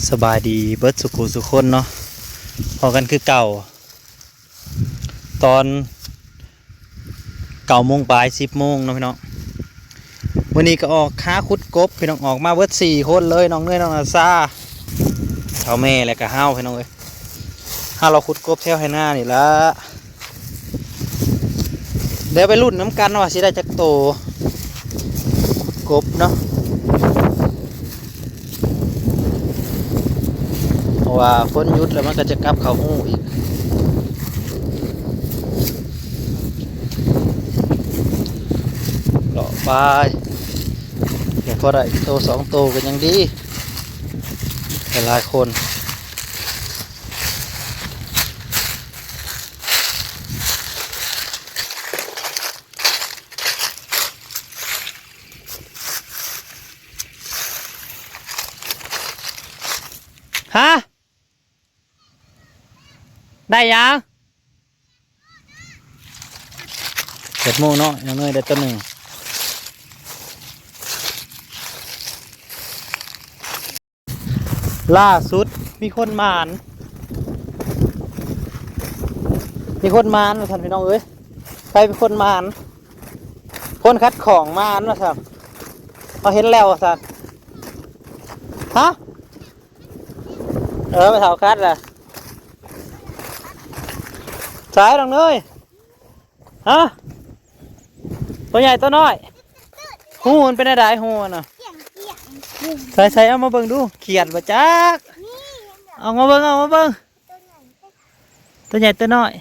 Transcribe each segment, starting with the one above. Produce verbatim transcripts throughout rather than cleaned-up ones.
สบายดีเบิดสุขุสุคนเนาะ พอกันคือเก่า ตอนเก้าโมงปลาย สิบโมงเนาะพี่น้อง มื้อนี้ก็ออกหาขุดกบพี่น้อง ออกมาเบิดสี่คนเลย น้องเนย น้องนาซา เฒ่าแม่ และก็เฮาพี่น้องเอ้ย เฮาเลาะขุดกบแถวไฮ่นานี่ละ เดี๋ยวไปลุ้นนำกันว่าสิได้จักโต ขุดกบเนาะ เพราะว่าฝนหยุดแล้วมันก็จะกลับเข้าฮูอีก เลาะไป เดี๋ยวพอได้โตสองโตก็ยังดี หลายๆคน ฮะ ได้ยัง เจ็ดโมงเนาะ น้องเนยได้ตัวหนึ่ง ล่าสุดมีคนหมาน มีคนหมานว่าซั่นพี่น้องเอ้ย ใครเป็นคนหมาน คนคัดของหมานว่าซั่น เขาเห็นแล้วว่าซั่น ฮะ เออ ไปเฒ่าคัดล่ะ สายดองเนย ฮะ ตัวใหญ่ตัวน้อย ฮูมันเป็นอะไรฮูมันน่ะ ใส่ใส่เอามาเบิ่งดู เขียดบ่จัก เอามาเบิ่ง เอามาเบิ่ง ตัวใหญ่ตัวน้อย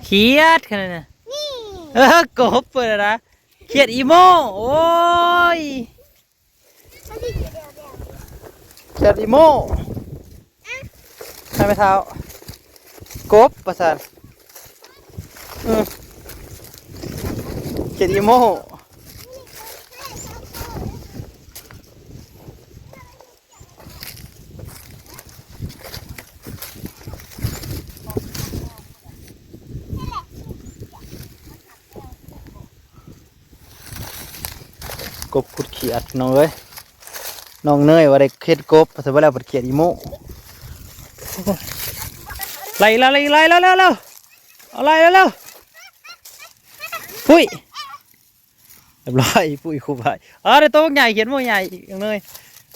เขียดขนาดน่ะ เออ กบเปิดนะ เขียดอีโม่ โอ้ย เขียดอีโม่ ให้ไปเท้า กบประสาน อืม เขียดอีโม่ กบขุดเขียดน้องเอ้ย น้องเนยว่าได้เห็ดกบ แต่ว่าแล้วเปิดเขียดอีโม่ ไล่แล้ว ไล่ไล่แล้วแล้วแล้ว เอาไล่แล้วแล้ว ปุ้ย เรียบร้อย ปุ้ยคู่ไป อ๋อ ได้โตใหญ่ เขียดโม่ใหญ่อีกน้องเนย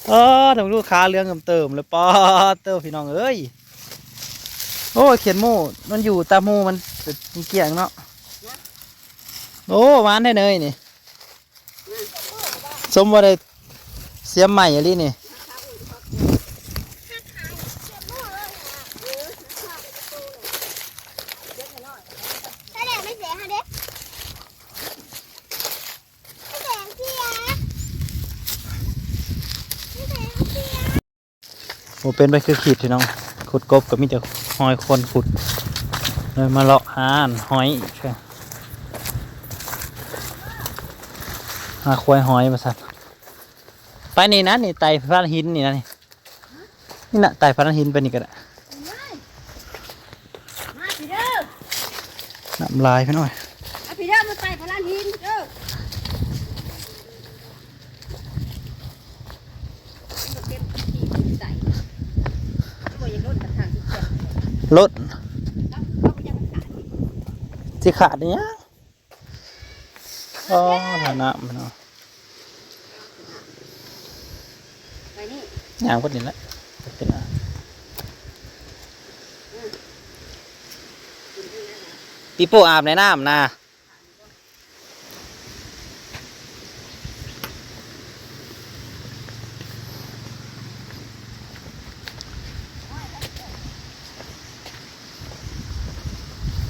เออ ถึงลูกค้าเรื่องเติมๆเลย ป๊าดเติมพี่น้องเอ้ย โอ้ เขียดโม่ มันอยู่ตามฮูมันเป็นเกี่ยงเนาะ โอ้ หวานแท้เนยนี่ สมว่าได้เสียมใหม่อีหลีนี่ โอ้ เป็นไปคือขีดพี่น้อง ขุดกบก็มีแต่หอยคนขุด เลยมาเลาะหาหอยอีกเถอะ หาควายหอยมาสัตว์ ไปนี่นะ นี่ไต่พานหินนี่นะนี่ นี่นะ ไต่พานหินไปนี่ก็ได้ มาพี่เด้อ น้ำลายพี่น้อง อ่ะพี่เด้อ มาไต่พานหินเด้อ มันเต็มที่ใส่ มันบ่อยากลดกระถางสิเขียน ลด แล้วเขาก็ยังขาดอีก สิขาดเนี่ย อ๋อ ฐานะมันเนาะ ไปนี่ ย่างพอดีละ เป็นอะ ปีโป้อาบในน้ำนะ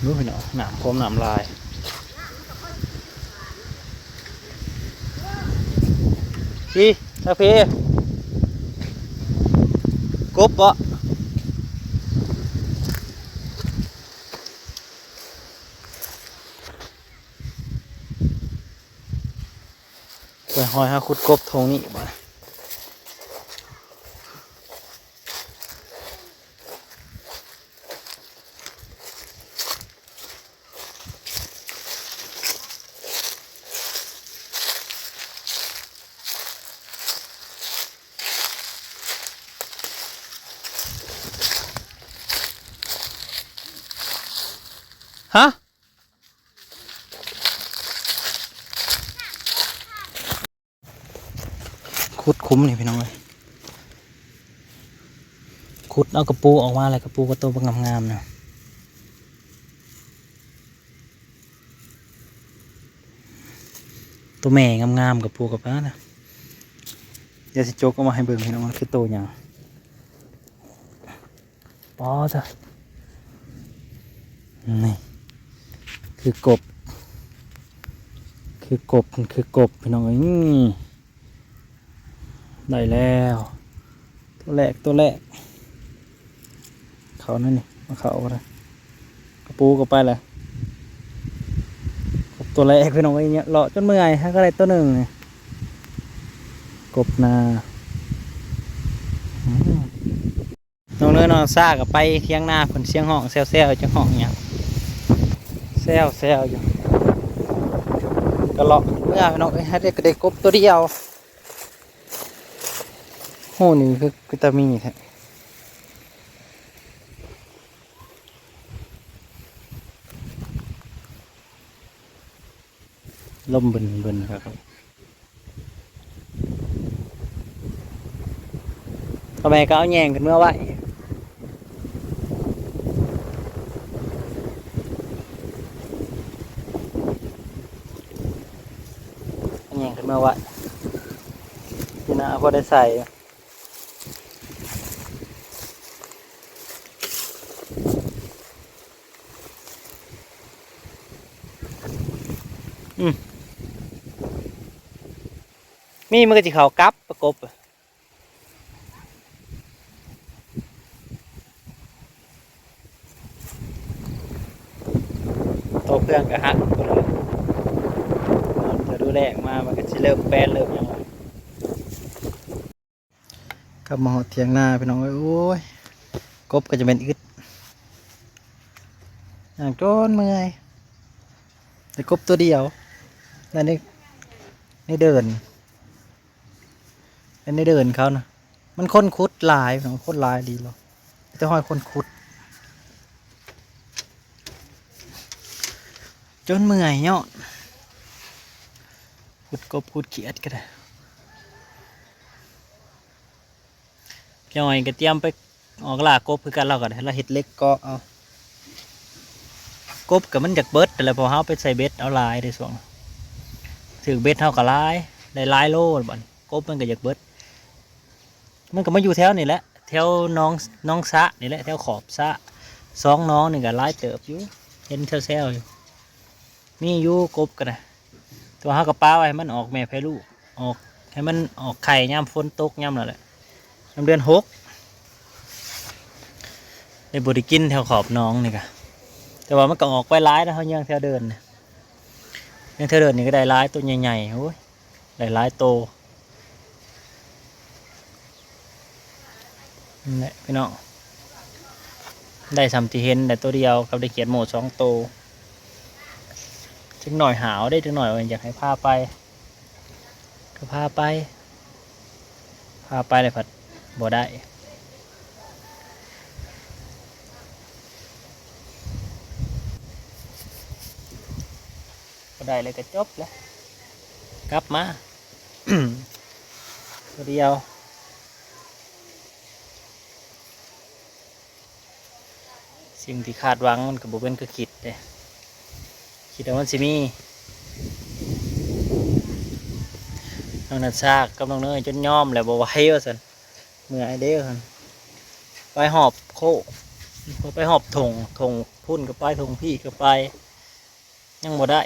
รู้พี่น้อง น้ำโคมน้ำลาย พี่ ทางพี่ กบบ่ ไปหอยหาขุดกบทงนี้บ่ เ ฮะ ขุดขุมนี่พี่น้องเอ้ย ขุดเอากะปูออกมาเลย กะปูกะโตบักงามๆนะ ตัวแม่งามๆ กะปูกะปานะ เดี๋ยวสิจกเอามาให้เบิ่งพี่น้อง มันคือโตหยัง ปอจ้ะ นี่ คือกบ คือกบ คือกบ พี่น้องเอ้ย ได้แล้ว ตัวแรก ตัวแรก เขานั่นนี่ มาเขาก็ได้ กะปูกะไปเลย กบตัวแรก พี่น้องเอ้ย เนี่ย เลาะจนเมื่อย หาก็ได้ตัวหนึ่งนี่ กบนา อืม น้องเนินน้องซ่าก็ไปเถียงนาเพิ่น เสียงฮ้องแซวๆ จักฮ้องหยัง แซวๆ อยู่ ก็เลาะเมื่อพี่น้องเอ้ย หาได้ก็ได้กบตัวเดียว โห นี่คือ คือตามีแท้ ลมเบิ่นๆ ครับ พ่อแม่ก็เอาแยงขึ้นเมือไว้ เอาแยงขึ้นเมือไว้ นี่นะ พอได้ใส่ อืม มีมันก็สิเข้ากลับประกบ โตเครื่องก็หักไปเลย ตอนฤดูแล้งมามันก็สิเริ่มแปนเริ่มหยังละ กลับมาฮอดเถียงนาพี่น้องเอ้ย โอ้ย กบก็จะเป็นอึด ย่างจนเมื่อย แต่กบตัวเดียว นั่นนี่ นี่เดิน เป็นในเดินเขานะ มันคนขุดหลายพี่น้อง คนหลายดีหรอ แต่ห้อยคนขุด จนเมื่อยเนาะ ขุดกบขุดเขียดก็ได้ พี่อ้อยก็เตรียมไปออกล่ากบคือกัน เราก็ได้ เราเฮ็ดเหล็กเกาะเอา กบก็มันอยากเบิด แต่ละพอเฮาไปใส่เบ็ดเอาหลายเด้ช่วง ถือเบ็ดเฮาก็หลาย ได้หลายโลบัดนี้ กบมันก็อยากเบิด มันก็มาอยู่แถวนี่แหละ แถวหนอง หนองสระนี่แหละ แถวขอบสระ สองหนองนี่ก็หลายเติบอยู่ เห็นแซวๆ อยู่ มีอยู่กบก็ได้ แต่ว่าเฮาก็ปะไว้ให้มันออกแม่ไผ่ลูก ออก ให้มันออกไข่ยามฝนตกยามนั่นแหละ ยามเดือนหก ได้บ่ได้กินแถวขอบหนองนี่กะ แต่ว่ามันก็ออกไปหลายนะ เฮาเยื้องแถวเดินนี่ เยื้องแถวเดินนี่ก็ได้หลาย ตัวใหญ่ๆ โอ้ย ได้หลายโต นั่นแหละพี่น้อง ได้ส่ำที่เห็น ได้ตัวเดียวกับได้เขียดหมูสองโต จักหน่อยหาวเด้ จักหน่อยว่าอยากให้พาไป ก็พาไป พาไปเลยพัดบ่ได้ บ่ได้เลยก็จบแล้ว กลับมา ตัวเดียว สิ่งที่คาดหวังมันก็บ่เป็นคือคิดเด้ คิดว่ามันสิมี น้องนัชชากับน้องเนยจนยอมแล้ว บ่ไหวว่าซั่น เมื่อยเด้อซั่น ไปฮอดโคก ไปฮอดท่ง ท่งพุ้นก็ไป ท่งพี้ก็ไป ยังบ่ได้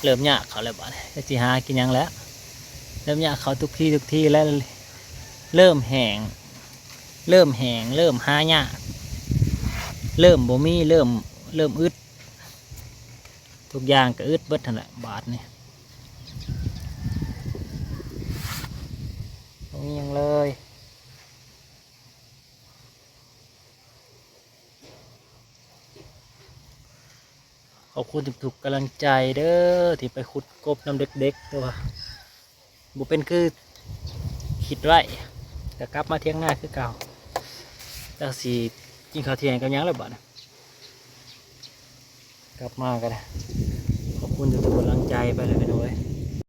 เริ่มยากเข้าแล้วบัดนี้ จักสิหากินหยังแล้ว เริ่มยากเข้าทุกทีทุกทีแล้ว เริ่มแห้ง เริ่มแห้ง เริ่มหายาก เริ่มบ่มี เริ่ม เริ่มอึด ทุกอย่างก็อึดเบิดหั่นแหละ บาดนี้ บ่มีหยังเลย ขอบคุณทุกๆกำลังใจเด้อ ที่ไปขุดกบนำเด็กๆ แต่ว่าบ่เป็นคือ คิดไว้ ก็กลับมาเถียงนาคือเก่า จักสิกินข้าวเที่ยงกับหยังแล้วบัดนี้ กลับมาก็ได้ ขอบคุณทุกๆกำลังใจไปเลยพี่น้องเอ้ย